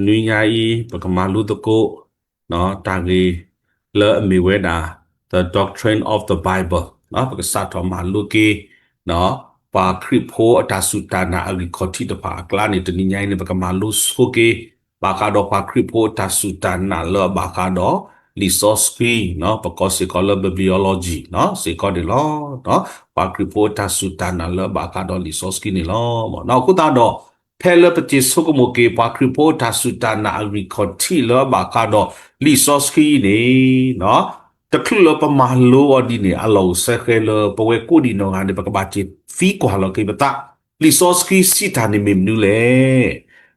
နွံညါအံၤ ပကမၤလိသကိး တၢ်ဂ့ၢ်လၢအမ့ၢ်ဝဲဒၣ် The Doctrine of the Bible ပကစးထီၣ်မၤလိက့ၤ ပှၤခရံာ်ဖိအတၢ်စူၢ်တၢ်နာ်အဂံၢ်ခီၣ်ထံးတဖၣ်အကျါန့ၣ် တနံၤညါအံၤန့ၣ် ပကမၤလိဆိက့ၤ ဘၣ်ဃးဒီးပှၤခရံာ်ဖိအတၢ်စူၢ်တၢ်နာ်လၢအဘၣ်ဃးဒီးလံာ်စီဆှံ ပကိးစ့ၢ်ကီးလၢ bibliology စ့ၢ်ကီးန့ၣ်လီၤ. ပှၤခရံာ်ဖိအတၢ်စူၢ်တၢ်နာ်လၢအဘၣ်ဃးဒီးလံာ်စီဆှံန့ၣ်လီၤ. အဃိသတးဒီး ဖဲလၢပက့ၤဆိကမိၣ်က့ၤ ပှၤခရံာ်ဖိအတၢ်စူၢ်တၢ်နာ်အဂံၢ်ခီၣ်ထံးလၢအဘၣ်ဃးဒီးလံာ်စီဆှံအံၤန့ၣ် တချုးလၢပမၤလိအီၤဒ်န့ၣ် အလီၢ်အိၣ်စဲဃဲလၢ ပဝဲကိးဒံးနီၢ်ဂၤန့ၣ် ပကဘၣ်က့ၤသံကွၢ်လီၤက့ၤပသး လံာ်စီဆှံစံးတၢ်န့ၣ်မ့ၢ်မနုၤလဲၣ်.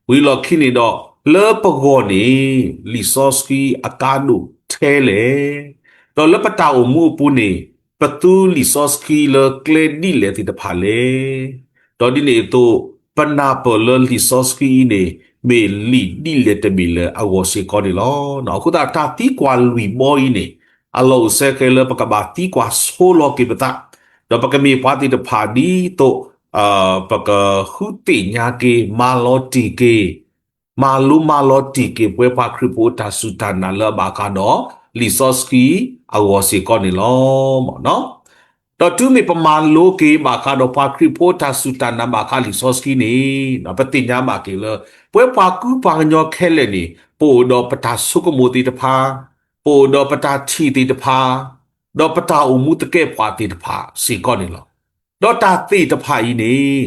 ဝံၤလီၢ်ခံန့ၣ်ဒီး လၢပဂီၢ်န့ၣ် လံာ်စီဆှံအကါဒိၣ်ထဲလဲၣ်. ဒီးလၢပတၢ်အိၣ်မူအပူၤန့ၣ် ပသူလံာ်စီဆှံလၢကျဲဒ်လဲၣ်သ့ၣ်တဖၣ်လဲၣ်. ဒီးဒ်န့ၣ်အသိး ပနၢ်ပၢၢ်လၢလံာ်စီဆှံအံၤန့ၣ် မ့ၢ်လံာ်ဒ်လဲၣ်တမ့ၢ်လဲၣ်အဂီၢ်စ့ၢ်ကီးန့ၣ်လီၤ. အဃိသတးတၢ်သံကွၢ်လွံၢ်ဘီအံၤန့ၣ် အလီၢ်အိၣ်စဲဃဲလၢပကဘၣ်သံကွၢ်ဆိလီၤက့ၤပသး ဒီးပကမ့ၢ်ပှၤသ့ၣ်တဖၣ်ဒ်သိး ပကဃုသ့ၣ်ညါက့ၤ မၤလီၤတံၢ်က့ၤ မၤလိမၤလီၤတံၢ်က့ၤ ပဝဲပှၤခရံာ်ဖိအတၢ်စူၢ်တၢ်နာ်လၢအဘၣ်ဃးဒီး လံာ်စီဆှံအဂီၢ်စ့ၢ်ကီးန့ၣ်လီၤ. ဒီးတုၤမ့ၢ်ပမၤလိက့ၤဘၣ်ဃးဒီးပှၤခရံာ်ဖိအတၢ်စူၢ်တၢ်နာ်ဘၣ်ဃးလံာ်စီဆှံန့ၣ် ပသ့ၣ်ညါဘၣ်က့ၤလၢ ပဝဲပှၤကူပှၤကညီခဲလၢာ်န့ၣ် ပအိၣ်ဒီးပတၢ်ဆိကမိၣ်သ့ၣ်တဖၣ်, ပအိၣ်ဒီးပတၢ်ထံၣ်သ့ၣ်တဖၣ်, ဒီးပတၢ်အိၣ်မူသကဲးပဝးသ့ၣ်တဖၣ်စ့ၢ်ကီးန့ၣ်လီၤ. ဒီးတၢ်သ့ၣ်တဖၣ်အံၤန့ၣ်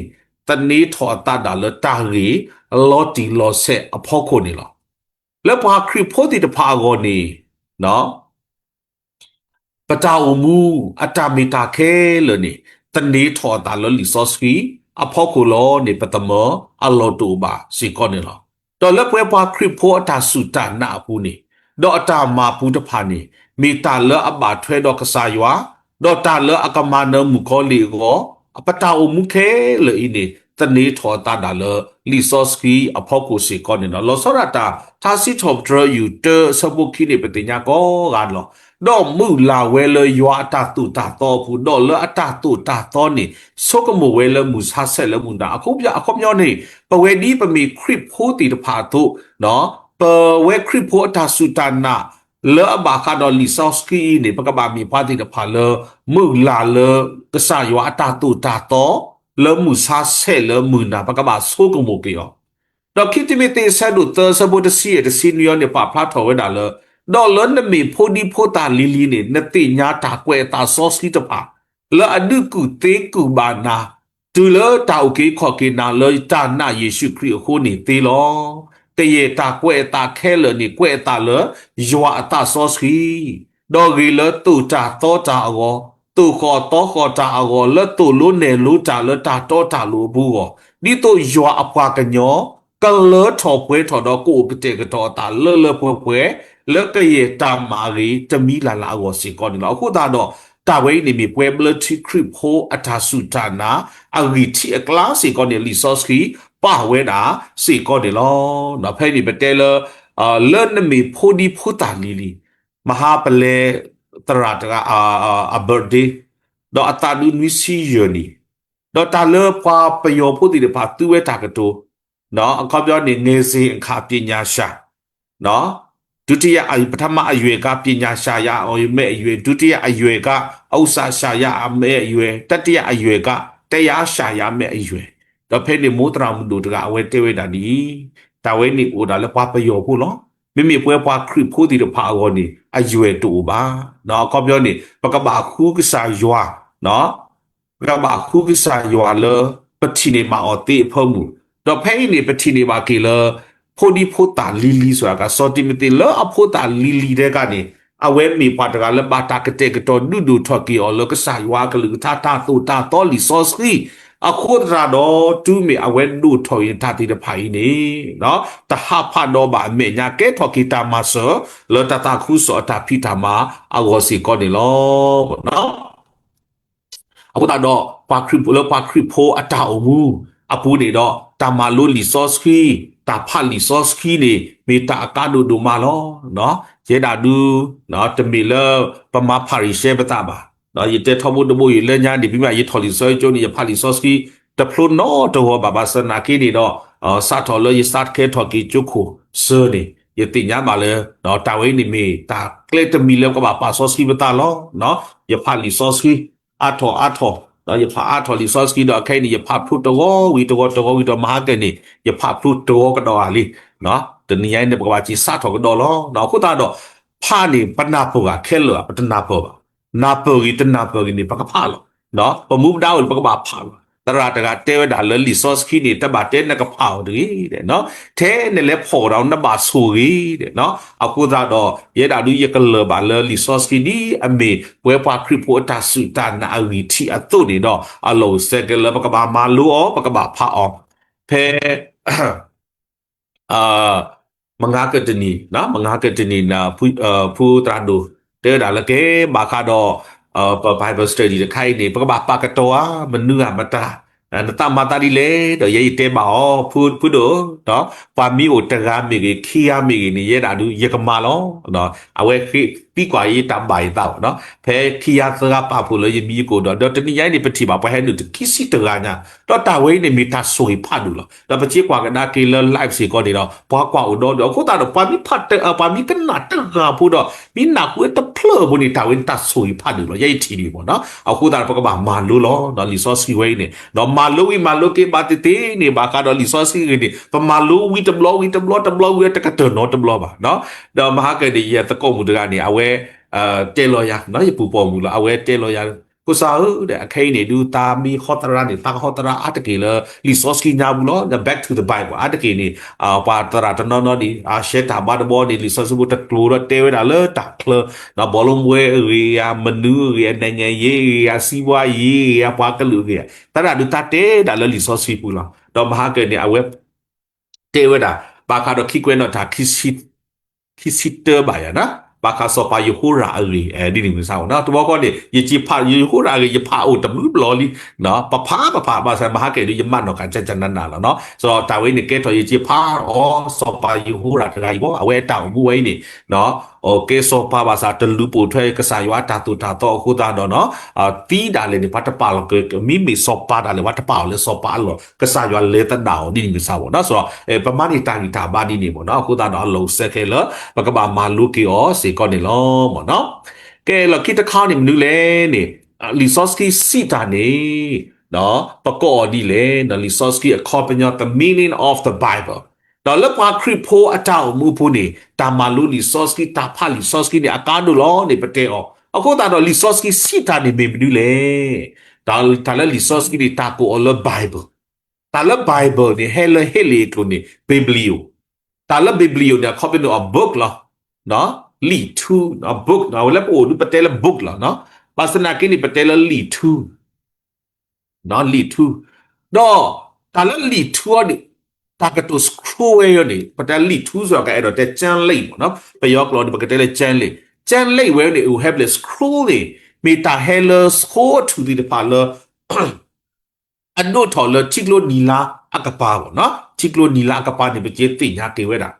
သန့ၤထီၣ်အသးဒၣ်လၢတၢ်ဂ့ၢ်လီၤတံၢ်လီၤဆဲးအဖီခိၣ်န့ၣ်လီၤ. လၢပှၤခရံာ်ဖိသ့ၣ်တဖၣ်အဂီၢ်န့ၣ် ပတၢ်အိၣ်မူ အတၢ်မ့ၢ်တၢ်ခဲလၢာ်န့ၣ် သန့ၤထီၣ်အသးလၢလံာ်စီဆှံအဖီခိၣ်လီၤန့ၣ် ပသးမၢအလီၢ်တအိၣ်ဘၣ်စ့ၢ်ကီးန့ၣ်လီၤ. ဒီးလၢပဝဲပှၤခရံာ်ဖိအတၢ်စူၢ်တၢ်နာ်အပူၤန့ၣ် ဒီးအတၢ်မၤပူၤတဖၣ်န့ၣ် မ့ၢ်တၢ်လၢအဘၣ်ထွဲဒီးကစၢ်ယွၤ, ဒီးတၢ်လၢအကမၤနၢၤမုၣ်ကီၤလံၢ်အဂီၢ်, ပတၢ်အိၣ်မူခဲလၢာ်အံၤန့ၣ် သန့ၤထီၣ်အသးဒၣ်လၢလံာ်စီဆှံအဖီခိၣ်စ့ၢ်ကီးန့ၣ်လီၤ. လီၤဆီဒၣ်တၢ် ထါစံးထီၣ်ပတြၢၤ ယူၢ်တၢ အဆၢဖိခံန့ၣ် ပသ့ၣ်ညါကိးဂၤလီၤ. ဒီးမုၢ်လၢ်ဝဲလၢယွၤအတၢ်သိၣ်တၢ်သီအပူၤ, ဒီးလၢအတၢ်သိၣ်တၢ်သီန့ၣ် ဆိကမိၣ်ဝဲလၢမုၢ်ဆါဆဲးလၢမုၢ်နၤ, အခီပညီန့ၣ် ပဝဲဒ်ပမ့ၢ်ခရံာ်ဖိသ့ၣ်တဖၣ်အသိး ပဝဲခရံာ်ဖိအတၢ်စူၢ်တၢ်နာ် လၢအဘၣ်ဃးဒီးလံာ်စီဆှံအံၤန့ၣ် ပကဘၣ်မ့ၢ်ပှၤသ့ၣ်တဖၣ်လၢ မုၢ်လၢ်လၢကစၢ်ယွၤအတၢ်သိၣ်တၢ်သီ လၢမုၢ်ဆါဆဲးလၢမုၢ်နၤ ပကဘၣ်ဆိကမိၣ်က့ၤအီၤ. ဒီးခံတံၤမသ့း အဆၢဒိၣ်သၢ အဆၢဖိတဆံယဲၢ် တဆံနွံအံၤန့ၣ် ပာ်ဖျါထီၣ်ဝဲဒၣ်လၢ ဒီးလၢနမ့ၢ်ဖိဒံဖိသၣ်လံၤလံၤန့ၣ် နသ့ၣ်ညါတၢ်ကွဲးအသးစီဆှံတဖၣ် လၢအဒုးကူၣ်သ့ကူၣ်ဘၣ်နၤ တုၤလၢတၢ်အုၣ်က့ၤခီၣ်က့ၤနၤလၢတၢ်နာ်ယ့ၣ်ၡူးခရံာ်အဃိန့ၣ်သ့လီၤ. ကယဲၢ်တၢ်ကွဲးအသးခဲလၢာ်န့ၣ် ကွဲးအသးလၢယွၤအသးစီဆှံ ဒီးဂ့ၤလၢသိၣ်တၢ်သီတၢ်အဂီၢ်, သိၣ်ဃီၣ်သီဃီၣ်တၢ်အဂီၢ်, လၢသိၣ်လိနဲၣ်လိတၢ်လၢတၢ်တီတၢ်လိၤအပူၤအဂီၢ်, ဒ်သိးယွၤအပှၤကညီ ကလၢထီၣ်ပှဲၤထီၣ်ဒီးကအိၣ်ကတဲာ်ကတီၤအသးလၢလၢပှဲၤပှဲၤ လၢကယဲၢ်တၢ်မၤဂ့ၤတမံၤလၢ်လၢ်အဂီၢ်စ့ၢ်ကီးန့ၣ်လီၤ. အဃိသတးဒီး တၢ်ဝဲအံၤန့ၣ်မ့ၢ်ပှဲၤဘျၢထံခရံာ်ဖိအတၢ်စူၢ်တၢ်နာ် အဂံၢ်ထံးအကျါစ့ၢ်ကီးန့ၣ် လံာ်စီဆှံပာ်ဝဲဒၣ်စ့ၢ်ကီးန့ၣ်လီၤ. ဖဲန့ၣ်ပတဲလၢ လၢနမ့ၢ်ဖိဒံဖိသၣ်လံၤလံၤ မဟါပလဲၤသရၣ်တဂၤ အ birthday ဒီးအသးဒုးနွံဆံယဲၢ်နံၣ်, ဒီးတၢ်လၢပှၤပယီၤဖိသ့ၣ်တဖၣ်သူဝဲတၢ်ကတိၤ အခီပညီန့ၣ် ငယ်စဉ်အခါပညာရှာ ဒုတိယ ပထမအရွယ်က ပညာရှာရမယ့်အရွယ်, ဒုတိယအရွယ်က ဥစ္စာရှာရမယ့်အရွယ်, တတိယအရွယ်က တရားရှာရမယ့်အရွယ်, ဒီးဖဲန့ၣ်မိၢ်သရၣ်မုၣ်ဒိၣ်တဂၤ အဝဲတဲဝဲဒၣ်ဒ်အံၤ, တၢ်ဝဲန့ၣ်အိၣ်ဒၣ်လၢပှၤပယီၤဖိလီၤ. မ့မ့ၢ်ပဝဲပှၤခရံာ်ဖိသ့ၣ်တဖၣ်အဂီၢ်န့ၣ် အရွယ်တအိၣ်ဘၣ်. အခီပညီန့ၣ် ပကဘၣ်ဃုကစၢ်ယွၤ ပကဘၣ်ဃုကစၢ်ယွၤလၢ ပထံၣ်န့ၢ်မၤအီၤသ့အဖၢမုၢ်, ဒီးဖဲအံၤန့ၣ် ပထံၣ်န့ၢ်ဘၣ်က့ၤလၢ ဖိဒံဖိသၣ်လံၤလံၤ စီၤကါ စီၤတံၤမသ့းလၢအဖိသၣ်လံၤလံၤထဲကန့ၣ် အဝဲမ့ၢ်ပှၤတဂၤလၢဘၣ်တၢ်ကတဲာ်ကတီၤဒုးဒိၣ်ထီၣ်က့ၤအီၤလၢကစၢ်ယွၤအကလုၢ်ကထါတၢ်သိၣ်တၢ်သီလံာ်စီဆှံ, အဃိသတးဒီး တုၤမ့ၢ်အဝဲဒိၣ်ထီၣ်အံၤတၢ်သ့ၣ်တဖၣ်အံၤန့ၣ် တဟးဖးဒီးဘၣ်အမဲာ်ညါ ကဲထီၣ်က့ၤတၢ်မၤစၢၤ လၢတၢ်သးခုကစီၣ်အတၢ်ဖံးတၢ်မၤအဂီၢ်စ့ၢ်ကီးန့ၣ်လီၤ. အဃိသတးဒီး ပှၤခရံာ်ဖိလၢပှၤခရံာ်ဖိအတၢ်အိၣ်မူအပူၤန့ၣ်ဒီး တၢ်မၤလိလံာ်စီဆှံ, တၢ်ဖးလံာ်စီဆှံန့ၣ် မ့ၢ်တၢ်အကါဒိၣ်ဒိၣ်မးလီၤ. ယဲဒၣ်ဒု တမ့ၢ်လၢပမၤဖၤရံၤၡဲပသးဘၣ်. ယတဲထီဘိတဘိယူၢ်လၢညါန့ၣ် ပမ့ၢ်ယထီၣ်လံာ်စီဆှံကၠိန့ၣ် ယဖးလံာ်စီဆှံ တဖျိနီတဂီၤဘၣ်ဘၣ်ဆၣ်သနာ်က့န့ၣ်ဒီး စးထီၣ်လၢယစးကဲထီၣ်က့ၤကၠိခိၣ်စၢၤန့ၣ် ယသ့ၣ်ညါဘၣ်လၢ တၢ်ဝဲအံၤန့ၣ်မ့ၢ်တၢ်ကျဲတမံၤလၢပကဘၣ်ပာ်စီဆှံပသးလီၤ. ယဖးလံာ်စီဆှံ အါထီၣ်အါထီၣ်, ယဖးအါထီၣ်လံာ်စီဆှံဒီး အခဲအံၤန့ၣ် ယဖးဖျိတဝီဝံၤတဝီတဝီဝံၤဒီး မဟါကဲန့ၣ် ယဖးဖျိတဝီကဒီးဂၤလံ. တနံၤညါအံၤန့ၣ် ပကဘၣ်စံးစးထီၣ်ကဒီးလီၤ. အဃိသတးဒီး ဖးန့ၣ် ပနၢ်ပၢၢ်ဂ့ၤခဲလၢာ်ဧါ, ပတနၢ်ပၢၢ်ဘၣ်. နၢ်ပၢၢ်ဂ့ၤတနၢ်ပၢၢ်ဂ့ၤန့ၣ် ပကဖးလီၤ. ပမူပဒါအိၣ်န့ၣ် ပကဘၣ်ဖးလီၤ. သရၣ်တဂၤတဲဝဲဒၣ်လၢလံာ်စီဆှံန့ၣ် တဘၣ်တဲနကဖးအီၤတဂ့ၤ, ထဲနလဲၤဖီၣ်ဒီးနဘၣ်ဆိၣ်ဂ့ၤ. အဃိသတးဒီး ယဲဒၣ်ဒုးယကလၢၢ်ဘၣ်လၢလံာ်စီဆှံဒ်အမ့ၢ် ပဝဲပှၤခရံာ်ဖိအတၢ်စူၢ်တၢ်နာ်အဂံၢ်ထံးအသိးန့ၣ်ဒီး အလီၢ်အိၣ်ဆဲးကဲလၢပကဘၣ်မၤလိအီၤ, ပကဘၣ်ဖးအီၤ. ဖဲ မုၢ်ဂၤကတနံၤ, မုၢ်ဂၤကတနံၤန့ၣ် ဖုသရၣ်ဒိၣ် တဲဝဲဒၣ်လၢကဲ ဘၣ်ဃးဒီး ပ Bible study တခါအံၤန့ၣ် ပကဘၣ်ပာ်ကတီၤဧါ, မနုၤဂၤမတၤ, နသးမၤသးဒ်လဲၣ်, ဒီးယဲယတဲဘၣ်အီၤ ဖုဒိၣ်, ပှၤမ့ၢ်အိၣ်တဂၤမ့ၢ်ဂ့ၤ ခံဂၤမ့ၢ်ဂ့ၤန့ၣ် ယဲဒၣ်ဒုးယကမၤလီၤ. အဝဲဃ့သံကွၢ်ယတၢ်ဘၣ်ယသးဘၣ်နီၤ, ဖဲခံဂၤသၢဂၤပာ်ဖှိၣ်လၢယမံၤယကအိၣ်ဒီး ဒီးတနံၤညါအံၤန့ၣ် ပထံၣ်ဘၣ်ပှၤဟဲနုာ်တခံဆံတဂၤညါ, ဒီးတၢ်ဝဲအံၤန့ၣ်မ့ၢ်တၢ်ဆိၣ်ဂ့ၤဖးဒိၣ်လီၤ. ဒီးပစ့ကွၢ်ကဒါက့ၤလၢ live စ့ၢ်ကီးန့ၣ်ဒီး ပှၤကွၢ်အိၣ်ဒီးဒုး အဃိသတးဒီး ပှၤမ့ၢ်ဖးတ ပှၤမ့ၢ်ကနၣ်တဂၤဖိဒီး မ့ၢ်နၢ်ဟူတဖျၢၣ်ဖိန့ၣ် တၢ်ဝဲန့ၣ်တၢ်ဆိၣ်ဂ့ၤဖးဒိၣ်လီၤ. ယဲယထံၣ်ဒ်အံၤမ့ၢ်နီၤ, အဃိသတးဒီး ပကဘၣ်မၤလိလီၤ လံာ်စီဆှံဝဲအံၤန့ၣ် ဒီးမၤလိဝံၤမၤလိက့ၤဘၣ်သ့ၣ်သ့ၣ်န့ၣ် ဘၣ်ဃးဒီးလံာ်စီဆှံအဂ့ၢ်န့ၣ် ပမၤလိဝံၤတဘျီဝံၤတဘျီတဘျီဝံၤ တကတၢၢ်နီတဘျီဘၣ်နီၤ. ဒီးမဟါကဲန့ၣ် ယသကိးမုၣ်တဂၤန့ၣ် အဝဲ တဲလီၤယၤ, ယပူၤပိာ်မုၣ်လီၤ, အဝဲတဲလီၤယၤ, ဖိစၢ်ဧၢ, အခဲအံၤန့ၣ် ဒုးသးမ့ၢ်ဟီသရၣ်န့ၣ် သးကဟီသရၣ်အါတက့ၢ်လၢ လံာ်စီဆှံညါပူၤလီၤ, back to the Bible အါတက့ၢ်န့ၣ် ပှၤသရၣ်တနီၤနီၤန့ၣ် ရှဲတၢ်ဘါတဘီန့ၣ် လံာ်စီဆှံဖိတကျိၤဒီးတဲဝဲဒၣ်လၢတၢ်ချၢ, ဘီလိမွဲအဂ့ၢ်ဧါ, မနုၤအဂ့ၢ်ဧါ, နိုင်ငံရေးအဂ့ၢ်ဧါ, စီးပွားရေးအဂ့ၢ်ဧါ, ပှၤကလုာ်အဂ့ၢ်ဧါ, သရၣ်ဒုးတၢ်တဲဒၣ်လၢလံာ်စီဆှံပူၤလီၤ. ဒီးမဟါကဲန့ၣ် အဝဲ တဲဝဲဒၣ် ဘၣ်ဃးဒီးခံကွဲးနီၣ်တၢ် ခံဆံတၢဘၣ်ယၤနီၤ, ဘၣ်ဃးစီၤပၤယဟိရၣ်အဂ့ၢ် ဒ်န့ၣ်မ့ၢ်စ့ၢ်နီၤ. တဘျီဃီန့ၣ် ယက့ၤဖး ယဟိရၣ်အဂ့ၢ် ယဖးအိၣ်တဘျုးဘျီလံ, ပဖးပဖး ဘၣ်ဆၣ်မဟါကဲဒုး ယမၤနီၢ်ကၣ်ကၠၢ်ကၠၢ်နးနးလီၤနီၤ. ဒီးတၢ်ဝဲအံၤန့ၣ် ကဲထီၣ်ယက့ၤဖးအီၤ စီၤပၤယဟိရၣ်တဂၤအံၤဘၣ်, အဝဲအတၢ်အိၣ်မူဝဲအံၤန့ၣ် ကဲစီၤပၤဘၣ်ဆၣ် တလူၤပိာ်ထွဲကစၢ်ယွၤအတၢ်သိၣ်တၢ်သီအဃိသတးဒီးနီၤ, သံဒၣ်လဲာ်န့ၣ် ပှၤတပာ်လီၤက့ၤ, မ့မ့ၢ်စီၤပၤဒၣ်လဲာ် ပှၤတပာ်အီၤလၢစီၤပၤအလီၢ်, ကစၢ်ယွၤလဲၤသဒၣ်အီၤ ဒ်န့ၣ်မ့ၢ်စ့ၢ်နီၤ. ဒီး ပမၤန့ၢ်တၢ်ဂံၢ်တၢ်ဘါဒ်န့ၣ်မ့ၢ်နီၤ, အဃိသတးဒီးအလီၢ်အိၣ်ဆဲးကဲလၢ ပကဘၣ်မၤလိက့ၤအီၤစ့ၢ်ကီးန့ၣ်လီၤမ့ၢ်နီၤ. ကဲလီၤခံတခါန့ၣ်မနုၤလဲၣ်န့ၣ်, လံာ်စီဆှံစံးတၢ်န့ၣ် ပကိးအီၤဒ်လဲၣ်, လံာ်စီဆှံအခီပညီ the meaning of the Bible ဒီးလၢပှၤခရံာ်ဖိအတၢ်အိၣ်မူအပူၤန့ၣ် တၢ်မၤလိလံာ်စီဆှံ တၢ်ဖးလံာ်စီဆှံန့ၣ် အကါဒိၣ်လီၤန့ၣ် ပတဲအီၤ. အဃိသတးဒီး လံာ်စီဆှံစံးတၢ်န့ၣ်မ့ၢ်မနုၤလဲၣ်. တၢ်လၢလံာ်စီဆှံန့ၣ် တၢ်ကိးအီၤလၢ Bible, တၢ်လၢ Bible န့ၣ် ဟဲလၢဟ့လ့ၣ်အကျိၤန့ၣ် biblio, တၢ်လၢ biblio န့ၣ် အခီပညီ အ book လီၤ. လံာ်ထူ book လၢပအိၣ်ဒုး ပတဲလၢ book လီၤ. ဘၣ်ဆၣ်သနာ်က့န့ၣ် ပတဲလၢလံာ်ထူ လံာ်ထူ, ဒီးတၢ်လၢလံာ်ထူအီၤန့ၣ် တၢ်ကတိၤ scroll ဝဲအီၤန့ၣ် ပတဲလံာ်ထူစ့ၢ်ကီး အဲၣ်ဒိးတဲ ကၠၢလ့ၣ်မ့ၢ်နီၤ, ပယီၤကျိာ်န့ၣ် ပကတဲလၢ ကၠၢလ့ၣ်, ကၠၢလ့ၣ်ဝဲန့ၣ် အိၣ်ဟဲဘျဲၣ် scroll န့ၣ် မ့ၢ်တၢ်ဟဲလၢ scroll အထူၣ်သ့ၣ်တဖၣ်လၢ အဒိၣ်ထီၣ်လၢထံကျိနံၤလါအကပၤဘၣ်နီၤ, ထံကျိနံၤလါအကပၤန့ၣ် ပကသ့ၣ်ညါက့ၤဝဲဒၣ်.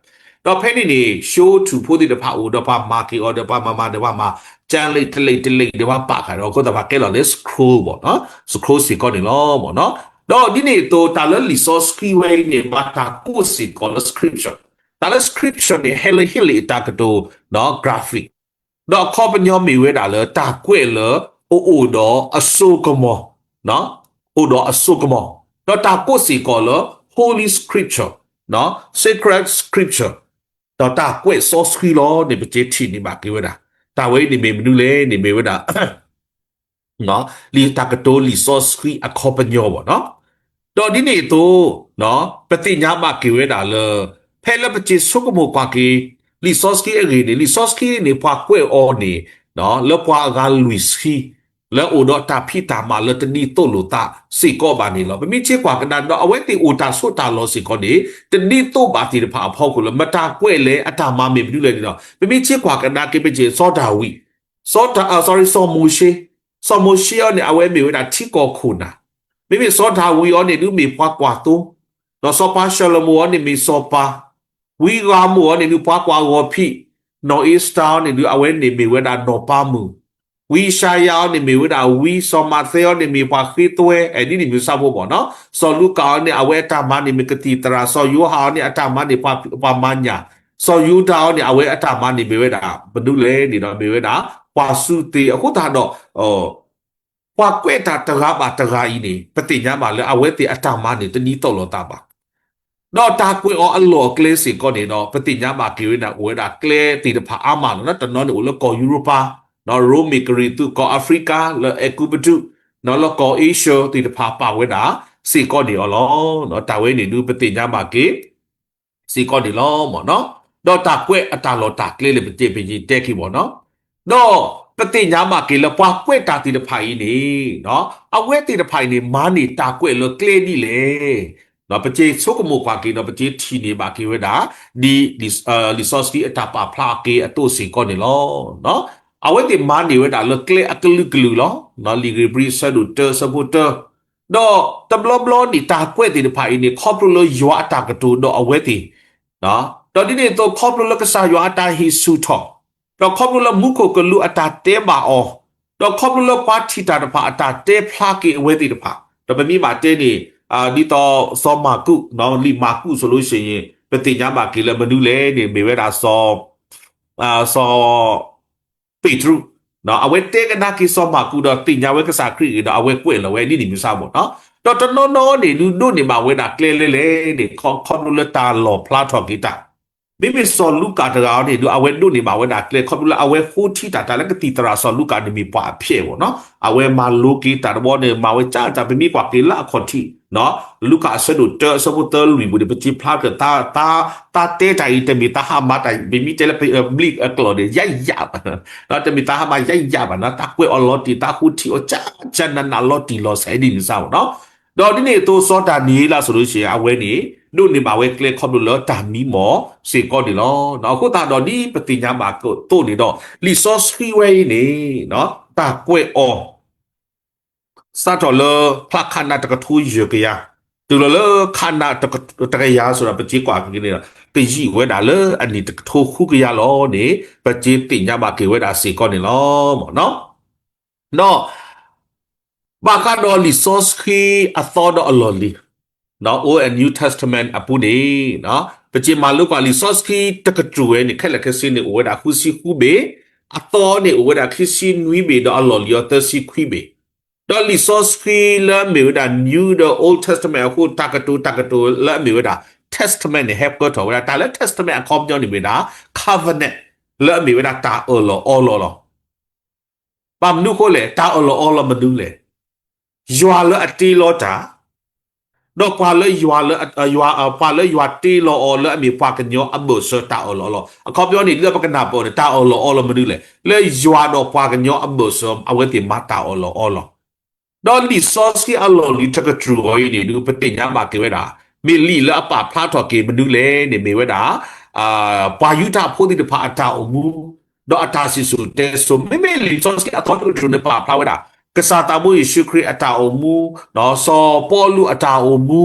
ဒီးဖဲန့ၣ်န့ၣ် show ထူၣ်ဖိသ့ၣ်တဖၣ်အိၣ်ဒီးပှၤမၤက့ၤအီၤဒီးပှၤမၤမၤဒီးပှၤမၤ ကၠၢလ့ၣ်တလ့ၣ်တလ့ၣ်ဒီးပှၤပာ်ဃာ်ဒီး အဃိသတးပှၤကဲလီၤလၢ scroll ဘၣ်နီၤ, scroll စ့ၢ်ကီးန့ၣ်လီၤမ့ၢ်နီၤ. ဒီးဒ်န့ၣ်အသိး တၢ်လၢလံာ်စီဆှံဝဲအံၤန့ၣ် ဘၣ်တၢ်ကိးစ့ၢ်ကီးလၢ scripture, တၢ်လၢ scripture န့ၣ် ဟဲလၢဟ့လ့ၣ်အတၢ်ကတိၤ graphic ဒီးအခီပညီမ့ၢ်ဝဲဒၣ်လၢတၢ်ကွဲးလၢ အအိၣ်ဒီးအစိကမီၤ, အိၣ်ဒီးအစိကမီၤ, ဒီးတၢ်ကိးစ့ၢ်ကီးလၢ Holy Scripture, Sacred Scripture, ဒီးတၢ်ကွဲးစီဆှံလီၤန့ၣ် ပကထံၣ်န့ၢ်ဘၣ်က့ၤဝဲဒၣ်. တၢ်ဝဲအံၤန့ၣ်မ့ၢ်မနုၤလဲၣ်န့ၣ် မ့ၢ်ဝဲဒၣ် လံာ်တၢ်ကတိၤလံာ်စီဆှံအခီပညီဘၣ်နီၤ. ဒီးဒ်န့ၣ်အသိး ပသ့ၣ်ညါဘၣ်က့ၤဝဲဒၣ်လၢ ဖဲလၢပက့ၤဆိကမိၣ်ကွၢ်က့ၤ လံာ်စီဆှံအဂ့ၢ်န့ၣ် လံာ်စီဆှံန့ၣ် ပှၤကွဲးအီၤန့ၣ် လၢပှၤအဂၤလွံၢ်ဆံ လၢအိၣ်ဒီးတၢ်ဖံးတၢ်မၤလၢတဒ်သိးလိာ်သးစ့ၢ်ကီးဘၣ်န့ၣ်လီၤ. ပမ့ၢ်ထံၣ်ကွၢ်ကဒါဒီး အဝဲသ့ၣ်အိၣ်တၢ်ဆိးတၢ်လီၤစ့ၢ်ကီးန့ၣ် တဒ်သိးဘၣ်သ့ၣ်တဖၣ်အဖီခိၣ်လၢ မတၤကွဲးလဲၣ် အတၢ်မၤမ့ၢ်မနုၤလဲၣ်န့ၣ်ဒီး ပမ့ၢ်ထံၣ်ကွၢ်ကဒါက့ၤ ပက့ၤစီၤဒၤဝံး စီၤဒၤ sorry စီၤမိၤၡ့, စီၤမိၤၡ့အီၤန့ၣ် အဝဲမ့ၢ်ဝဲဒၣ်ထံကီၢ်ခိၣ်နၢ်, မ့မ့ၢ်စီၤဒၤဝံးအီၤန့ၣ်ဒုးမ့ၢ်ပှၤကွၢ်သိ, ဒီးစီၤပၤၡလိၤမိၣ်အီၤန့ၣ်မ့ၢ်စီၤပၤ, ဝံဂၤမိၢ်အီၤန့ၣ်ဒုးပှၤကွၢ်ဂီၤဖံး, နီၢ်အ့စတၢၤအီၤန့ၣ်ဒုး အဝဲန့ၣ်မ့ၢ်ဝဲဒၣ်နီၢ်ပၤမုၣ်, ဝံယၡါယၤအီၤန့ၣ်မ့ၢ်ဝဲဒၣ်ဝံ, စီၤမးသဲအီၤန့ၣ်မ့ၢ်ပှၤဃ့သွဲ, အဲဒ်န့ၣ်မ့ၢ်စၢ်ဖိမ့ၢ်နီၤ. စီၤလူၤကၣ်အီၤန့ၣ် အဝဲအတၢ်မၤန့ၣ်မ့ၢ်ကသံၣ်သရၣ်, စီၤယိၤဟၣ်အီၤန့ၣ် အတၢ်မၤန့ၣ် ပှၤမၤညၣ်, စီၤယူဒၤအီၤန့ၣ် အဝဲအတၢ်မၤန့ၣ်မ့ၢ်ဝဲဒၣ် မနုၤလဲၣ်န့ၣ်ဒီး မ့ၢ်ဝဲဒၣ် ပှၤစူၢ်သ့ၣ်အဃိသတးဒီး ပှၤကွဲးတၢ်တဂၤဘၣ်တဂၤအံၤန့ၣ် ပသ့ၣ်ညါဘၣ်လၢအဝဲသ့ၣ်အတၢ်မၤန့ၣ် တဒ်သိးလိာ်သးဘၣ်. ဒီးတၢ်ကွဲးအီၤအလီၢ်အကျဲစ့ၢ်ကီးန့ၣ်ဒီး ပသ့ၣ်ညါဘၣ်က့ၤဝဲဒၣ် အိၣ်ဝဲဒၣ်ကျဲသ့ၣ်တဖၣ်အါမးလီၤ. တနီၤန့ၣ်အိၣ်လၢကီၢ်ယူရပၤ, ရိမ့ၤကရံၣ်သူး, ကီၢ်အၤဖရံကၤ လၢအဲၤကူပတူး, လၢကီၢ်အ့ရှၢသ့ၣ်တဖၣ်ပာ်ဝဲဒၣ်စ့ၢ်ကီးန့ၣ်အီၤလီၤ. တၢ်ဝဲန့ၣ်ဒုးပသ့ၣ်ညါဘၣ်က့ၤ စ့ၢ်ကီးန့ၣ်လီၤမ့ၢ်နီၤ. ဒီးတၢ်ကွဲးအတၢ်လီၢ်တၢ်ကျဲလၢပတဲပယတဲခံမ့ၢ်နီၤ. ဒီးပသ့ၣ်ညါဘၣ်က့ၤလၢပှၤကွဲးတၢ်သ့ၣ်တဖၣ်အံၤန့ၣ်, အဝဲသ့ၣ်တဖၣ်အံၤန့ၣ် မၤန့ၢ်တၢ်ကွဲးလၢကျဲဒ်လဲၣ်. ပက့ၤဆိကမိၣ်ကွၢ်က့ၤဒီး ပက့ၤထံၣ်န့ၢ်ဘၣ်က့ၤဝဲဒၣ် ဒ်လံာ်စီဆှံအတၢ်ပာ်ဖျါက့ၤအသိးစ့ၢ်ကီးန့ၣ်လီၤ. အဝဲသ့ၣ်မၤန့ၢ်ဝဲဒၣ်လၢကျဲအကလုာ်ကလုာ်လီၤ. လံာ်ဧ့ၤဘြံၤအဆၢဒိၣ်တၢအဆၢဖိတၢ ဒီးတဘျီဘျီန့ၣ် တၢ်ကွဲးသ့ၣ်တဖၣ်အံၤန့ၣ် ခီဖျိလၢယွၤအတၢ်ကတိၤဒီးအဝဲသ့ၣ်, ဒီးဒ်န့ၣ်အသိး ခီဖျိလၢကစၢ်ယွၤအတၢ်ဟ့ၣ်ဆူၣ်ထီၣ်, ဒီးခီဖျိလၢမူခိၣ်ကလူးအတၢ်တဲဘၣ်အီၤ, ဒီးခီဖျိလၢပှၤထံၣ်တၢ်တဖၣ်အတၢ်တဲဖျါက့ၤအဝဲသ့ၣ်တဖၣ်, ဒီးပမ့ၢ်ဘၣ်တဲန့ၣ် ဒ်သိးစီၤမၢ်ကူး, လံာ်မၢ်ကူး ဆိုလို့ရှိရင် ပသ့ၣ်ညါဘၣ်က့ၤလၢမနုၤလဲၣ်န့ၣ် မ့ၢ်ဝဲဒၣ်စီၤ စီၤ ပ့းတရူး, အဝဲတဲကဒါက့ၤစီၤမၢ်ကူးဒီးသ့ၣ်ညါဝဲကစၢ်ခရံာ်အဂ့ၢ်ဒီး အဝဲကွဲးလီၤဝဲဒ်န့ၣ်မ့ၢ်စ့ၢ်ကီးမ့ၢ်နီၤ. ဒီးတနီၤနီၤန့ၣ် ဒုးဒိးန့ၢ်ဘၣ်ဝဲဒၣ်ကျဲလဲၣ်လဲၣ်န့ၣ် ခီဖျိလၢတၢ်လီၣ်ဖျါထီၣ်က့ၤတၢ်, မ့မ့ၢ်စီၤလူၤကၣ်တဂၤအံၤန့ၣ် ဒုးအဝဲဒိးန့ၢ်ဘၣ်ဝဲဒၣ်ကျဲ ခီဖျိလၢအဝဲဃိထံတၢ် တၢ်လၢကသံၣ်သရၣ်စီၤလူၤကၣ်န့ၣ်မ့ၢ်ပှၤအဖျဲးမ့ၢ်နီၤ. အဝဲမၤလိက့ၤတၢ်တဘျီန့ၣ် မၤဝဲကၢ်တၢ် ပမ့ၢ်ကွၢ်က့ၤလၢအခီၣ်ထံး လူၤကၣ်အဆၢဒိၣ်တၢ အဆၢဖိသၢလွံၢ်ပူၤန့ၣ် ပက့ၤဖျါထီၣ် တၢ်တဲတၢ်အံၤ တမ့ၢ်တၢ်ဟးမၤတၢ် ပမ့ၢ်တဲလၢပဘျံးအကျိာ်န့ၣ် ယါယါဘၣ်, တမ့ၢ်တၢ်ဟးမၤယါယါဘၣ်နီၤ, တၢ်ကွဲးအီၤလီၤတံၢ် တၢ်ဃိထံအီၤ ကၢ်ကၢ်နးနးလီၤတံၢ်လီၤဆဲးဒ်န့ၣ်စ့ၢ်ကီးမ့ၢ်နီၤ. ဒီးဒ်န့ၣ်အသိးစီၤဒၤနံးယ့လး ဆိုလို့ရှိရင် အဝဲန့ၣ် ဒိးန့ၢ်ဘၣ်ဝဲကျဲခီဖျိလၢတၢ်မံမီၢ်စ့ၢ်ကီးန့ၣ်လီၤ. အဃိသတးဒီးဒ်ပသ့ၣ်ညါဘၣ်ကသိးန့ၣ်ဒီး လံာ်စီဆှံဝဲအံၤန့ၣ် တၢ်ကွဲးအီၤ စးထီၣ်လၢဖျးခးနးတကထိယဲၢ်ကယၤ, တုၤလီၤလၢခးနးတကယၤ ဆိုတာ ပက့ၤကွၢ်က့ၤန့ၣ်ဒီး ကယံာ်ဝဲဒၣ်လၢအနံၣ်တကထိဃုကယၤလီၤန့ၣ် ပက့ၤသ့ၣ်ညါဘၣ်က့ၤဝဲဒၣ်စ့ၢ်ကီးန့ၣ်လီၤ. ဒီး ဘၣ်ဃးဒီးလံာ်စီဆှံအသီဒီးအလီၢ်လံၤ Old and New Testament အပူၤန့ၣ် ပက့ၤမၤလိကွၢ်လံာ်စီဆှံတကတြူၢ်ဝဲန့ၣ် ခဲလၢာ်ခဲဆ့န့ၣ် အိၣ်ဝဲဒၣ်ဃုဆံဃုဘ့ၣ်, အသီန့ၣ်အိၣ်ဝဲဒၣ်ခံဆံနွံဘ့ၣ် ဒီးအလီၢ်လံၤအီၤသၢဆံခွံဘ့ၣ်. ဒီးလံာ်စီဆှံလၢအမ့ၢ်ဝဲဒၣ် New ဒီး Old Testament အဃိ တၢ်ကတိၤတၢ်ကတိၤလၢအမ့ၢ်ဝဲဒၣ် Testament န့ၣ် ဟဲပၢထီၣ်ဝဲဒၣ် တၢ်လၢ Testament အခီပညီန့ၣ်မ့ၢ်ဝဲဒၣ် covenant လၢအမ့ၢ်ဝဲဒၣ်တၢ်အၢၣ်လီၤအီလီၤလီၤ. ဘၣ်မနုၤအဃိလဲၣ်, တၢ်အၢၣ်လီၤအီလီၤမနုၤလဲၣ်. ယွၤလၢအတ့လီၤတၢ်, ဒီးပှၤလၢယွၤလၢ, ယွၤ, ပှၤလၢယွၤတ့လီၤအီၤလၢအမ့ၢ်ပှၤကညီအဘၢၣ်စၢၤတၢ်အၢၣ်လီၤအီလီၤ. အခီပညီန့ၣ် ဒ်သိးပကနၢ်ပၢၢ်န့ၣ် တၢ်အၢၣ်လီၤအီလီၤမနုၤလဲၣ်. လၢယွၤဒီးပှၤကညီအဘၢၣ်စၢၤ အဝဲသ့ၣ်မၤတၢ်အၢၣ်လီၤအီလီၤ. ဒီးလံာ်စီဆှံအလီၢ်လံၤတကတြူၢ်အံၤန့ၣ် ဒုးပသ့ၣ်ညါဘၣ်က့ၤဝဲဒၣ် မ့ၢ်လံာ်လၢအပာ်ဖျါထီၣ်က့ၤမနုၤလဲၣ်န့ၣ် မ့ၢ်ဝဲဒၣ် ပှၤယူဒၤဖိသ့ၣ်တဖၣ်အတၢ်အိၣ်မူ ဒီးအတၢ်စံၣ်စိၤတဲစိၤ မ့မ့ၢ်လံာ်စီဆှံအသီတကတြူၢ်န့ၣ် ပာ်ဖျါဝဲဒၣ် ကစၢ်သးဘိယ့ၣ်ၡူးခရံာ်အတၢ်အိၣ်မူ, စီၤပီလူးအတၢ်အိၣ်မူ,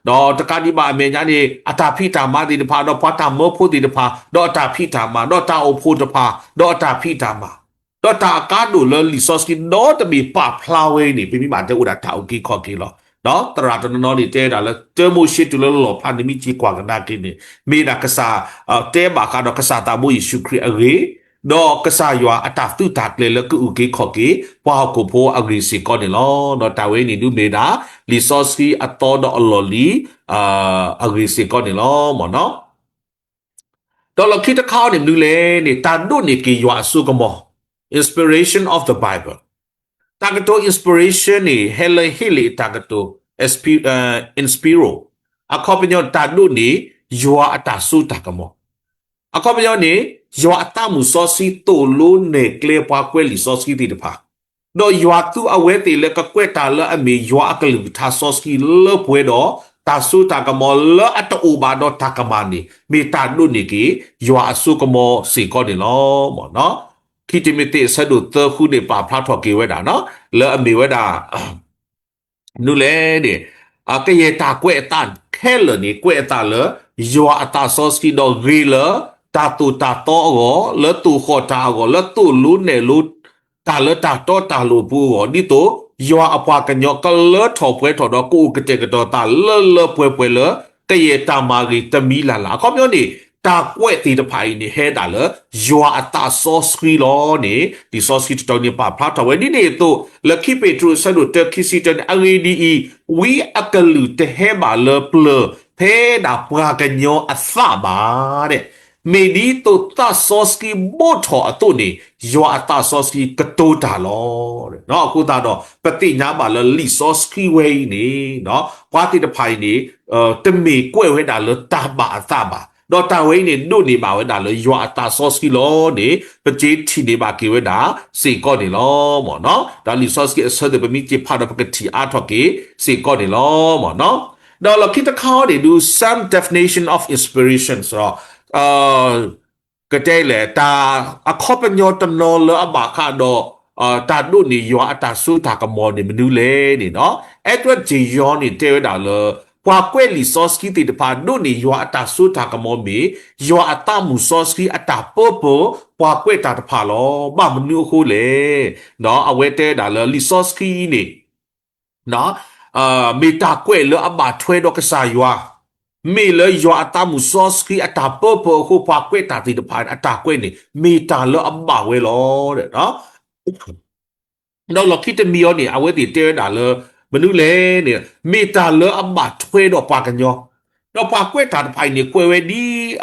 ဒီးတကးဒံးဘၣ်အမဲာ်ညါန့ၣ် အတၢ်ဖံးတၢ်မၤသ့ၣ်တဖၣ် ဒီးပှၤတၢ်မၢဖိသ့ၣ်တဖၣ် ဒီးအတၢ်ဖံးတၢ်မၤ, ဒီးတၢ်အိၣ်ဖှိၣ်တဖၣ် ဒီးအတၢ်ဖံးတၢ်မၤ, ဒီးတၢ်အကါဒိၣ်လၢလံာ်စီဆှံဒီတဘ့ၣ်ပာ်ဖျါဝဲအံၤန့ၣ် ပမ့ၢ်ဘၣ်တဲအိၣ်ဒၣ်တၢ်အုၣ်က့ၤခီၣ်က့ၤလီၤ. သရၣ်တနီၤနီၤန့ၣ် တဲဒၣ်လၢ တၢမိၤၡ့တုၤလၢလီၣ်ဖျါန့ၣ် မ့ၢ်က့ၤကွၢ်ကဒါက့ၤန့ၣ် မ့ၢ်ဒၣ်ကစၢ် တဲဘၣ်ဃးဒီးကစၢ်သးဘိယ့ၣ်ၡူးခရံာ်အဂ့ၢ် ဒီးကစၢ်ယွၤအတၢ်သုးတၢ်ကျဲၤလၢကအုၣ်က့ၤခီၣ်က့ၤ ပှၤဟီၣ်ခိၣ်ဖိအဂ့ၢ်စ့ၢ်ကီးန့ၣ်လီၤ. ဒီးတၢ်ဝဲန့ၣ်ဒုးမ့ၢ်ဒၣ် လံာ်စီဆှံအသီဒီးအလီၢ်လံၤ အဂ့ၢ်စ့ၢ်ကီးန့ၣ်လီၤ. ဒီးလီၢ်ခံတခါအံၤန့ၣ်မနုၤလဲၣ်န့ၣ် တၢ်ဒိးန့ၢ်က့ၤယွၤအစိကမီၤ inspiration of the Bible. တၢ်ကတိၤ inspiration န့ၣ် ဟဲလၢဟ့လ့ၣ်တၢ်ကတိၤ inspiro အခီပညီ တၢ်ဒိးန့ၢ် ယွၤအတၢ်စိတၢ်ကမီၤ အခီပညီန့ၣ် ယွၤအသးမုာ်စီဆှံသိၣ်လိနဲၣ်ကျဲပှၤကွဲးလံာ်စီဆှံသ့ၣ်တဖၣ်, ဒီးယွၤသူအဝဲသ့ၣ်လၢကကွဲးတၢ်လၢအမ့ၢ်ယွၤအကလုၢ်ကထါစီဆှံလၢပှဲၤဒီး တၢ်စိတၢ်ကမီၤလၢအတအိၣ်ဘၣ်ဒီးတၢ်ကမၣ်န့ၣ် မ့ၢ်တၢ်ဒိးန့ၢ်က့ၤ ယွၤအစိကမီၤစ့ၢ်ကီးန့ၣ်လီၤ. ခံတံၤမသ့းအဆၢဒိၣ်သၢဃုန့ၣ် ပာ်ဖျါထီၣ်က့ၤဝဲဒၣ် လၢအမ့ၢ်ဝဲဒၣ် မနုၤလဲၣ်န့ၣ် ကယဲၢ်တၢ်ကွဲးအသးခဲလၢာ်န့ၣ် ကွဲးအသးလၢ ယွၤအသးစီဆှံဒီးဂ့ၤလၢ တၢ်သိၣ်တၢ်သီအဂီၢ်, လၢသိၣ်ဃီၣ်တၢ်အဂီၢ်, လၢသိၣ်လိနဲၣ်လိတၢ် တၢ်လၢတၢ်တီတၢ်လိၤအပူၤအဂီၢ် ဒ်သိးယွၤအပှၤကညီကလၢထီၣ်ပှဲၤထီၣ်ဒီး ကအိၣ်ကတဲာ်ကတီၤသးလၢလၢပှဲၤပှဲၤလၢ ကယဲၢ်တၢ်မၤဂ့ၤတမံၤလၢ်လၢ်. အခီပညီန့ၣ် တၢ်ကွဲးသ့ၣ်တဖၣ်အံၤန့ၣ် ဟဲဒၣ်လၢ ယွၤအသးစီဆှံလီၤန့ၣ် လံာ်စီဆှံတတီၤန့ၣ် ပာ်ဖျါထီၣ်ဝဲဒ်န့ၣ်အသိး လၢခံပ့းတရူးအဆၢဒိၣ်တၢ ခံဆံတၢန့ၣ် အဂ့ၢ်ဒ်အံၤ, ဝံအကလုၢ်တဟဲဘၣ်လၢပျၢၤ ဖဲဒၣ်ပှၤကညီအသးဘၣ် မ့ၢ်ဒ်သိးသးစီဆှံဘိးထီၣ်အသိးန့ၣ် ယွၤအသးစီဆှံကတိၤတၢ်လီၤ. အဃိသတးဒီး ပသ့ၣ်ညါဘၣ်လၢလံာ်စီဆှံဝဲအံၤန့ၣ် ပှၤသ့ၣ်တဖၣ်အံၤန့ၣ် တမ့ၢ်ကွဲးဝဲဒၣ်လၢတၢ်ဘၣ်အသးဘၣ်. ဒီးတၢ်ဝဲအံၤန့ၣ် ဒိးန့ၢ်ဘၣ်ဝဲဒၣ်လၢယွၤအသးစီဆှံလီၤန့ၣ် ပက့ၤထံၣ်န့ၢ်ဘၣ်က့ၤဝဲဒၣ်စ့ၢ်ကီးန့ၣ်လီၤ. ဒီးလံာ်စီဆှံအဆၢသ့ၣ် ပမ့ၢ်က့ၤဖးဒီး ပကထံၣ်အါထီၣ်က့ၤစ့ၢ်ကီးန့ၣ်လီၤ. ဒီးလီၢ်ခံတခါန့ၣ်ဒုး some definition of inspiration ဒီး ကတဲလဲၣ် တၢ်အခီပညီတနီၤလၢအဘၣ်ဃးဒီး တၢ်ဒိးန့ၢ်ယွၤအတၢ်စိတၢ်ကမီၤန့ၣ် မနုၤလဲၣ်န့ၣ်ဒီး Edward J Young န့ၣ် တဲဝဲဒၣ်လၢ ပှၤကွဲးလံာ်စီဆှံသ့ၣ်တဖၣ် ဒိးန့ၢ်ယွၤအတၢ်စိတၢ်ကမီၤမ့ၢ် ယွၤအသးမုၢ်စီဆှံအတၢ်ပၢပၢၤ ပှၤကွဲးတၢ်တဖၣ်လီၤ. ဘၣ်မနုၤအဃိလဲၣ်. အဝဲတဲဝဲဒၣ်လၢလံာ်စီဆှံအံၤန့ၣ် မ့ၢ်တၢ်ကွဲးလၢအဘၣ်ထွဲဒီးကစၢ်ယွၤ, မ့ၢ်လၢယွၤအသးမုၢ်စီဆှံအတၢ်ပၢပၢၤအဃိ ပှၤကွဲးတၢ်သ့ၣ်တဖၣ် အတၢ်ကွဲးန့ၣ် မ့ၢ်တၢ်လၢအဘၣ်ဝဲလီၤ. ဒီးလီၢ်ခံတမံၤအံၤန့ၣ် အဝဲသ့ၣ်တဲဝဲဒၣ်လၢ မနုၤလဲၣ်န့ၣ် မ့ၢ်တၢ်လၢအဘၣ်ထွဲဒီးပှၤကညီ, ဒီးပှၤကွဲးတၢ်တဖၣ်အံၤန့ၣ် ကွဲးဝဲဒ်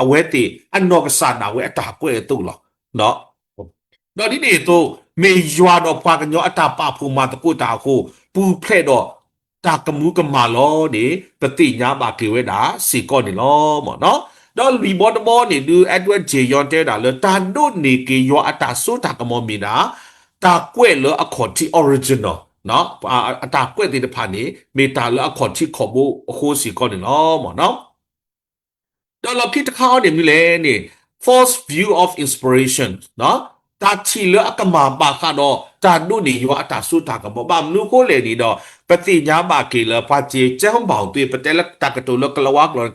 အဝဲသ့ၣ်အနီၢ်ကစၢ်ဒၣ်ဝဲအတၢ်ကွဲးအသိးလီၤ. ဒီးဒ်န့ၣ်အသိး မ့ၢ်ယွၤဒီးပှၤကညီအတၢ်ပာ်ဖှိၣ်မၤသကိးတၢ်အဃိ ပူၤဖျဲးဒီးတၢ်ကမူၤကမၣ်လီၤန့ၣ် ပသ့ၣ်ညါဘၣ်က့ၤဝဲဒၣ်စ့ၢ်ကီးန့ၣ်လီၤ. ဒီးလွံၢ်ဘီတဘီန့ၣ်ဒုး Edward J Young တဲဝဲဒၣ်လၢ တၢ်ဒိးန့ၢ်က့ၤယွၤအတၢ်စိတၢ်ကမီၤမ့ၢ်ဒၣ် တၢ်ကွဲးလၢအခီၣ်ထံး original အတၢ်ကွဲးသ့ၣ်တဖၣ်န့ၣ် မ့ၢ်တၢ်လၢအခီၣ်ထံးခီၣ်ဘိအဃိစ့ၢ်ကီးန့ၣ်လီၤ. ဒီးလီၢ်ခံတခါအံၤန့ၣ်မနုၤလဲၣ်န့ၣ် false view of inspiration တၢ်ထံၣ်လၢအကမၣ်ဘၣ်ဃးဒီး တၢ်ဒိးန့ၢ်ယွၤအတၢ်စိတၢ်ကမီၤ ဘၣ်မနုၤအဃိလဲၣ်န့ၣ်ဒီး ပသ့ၣ်ညါဘၣ်က့ၤလၢပှၤစ့ၢ်ကီး ဘၣ်သွ့ ပတဲလၢတၢ်ကတိၤလၢကလၤဝါကျိာ်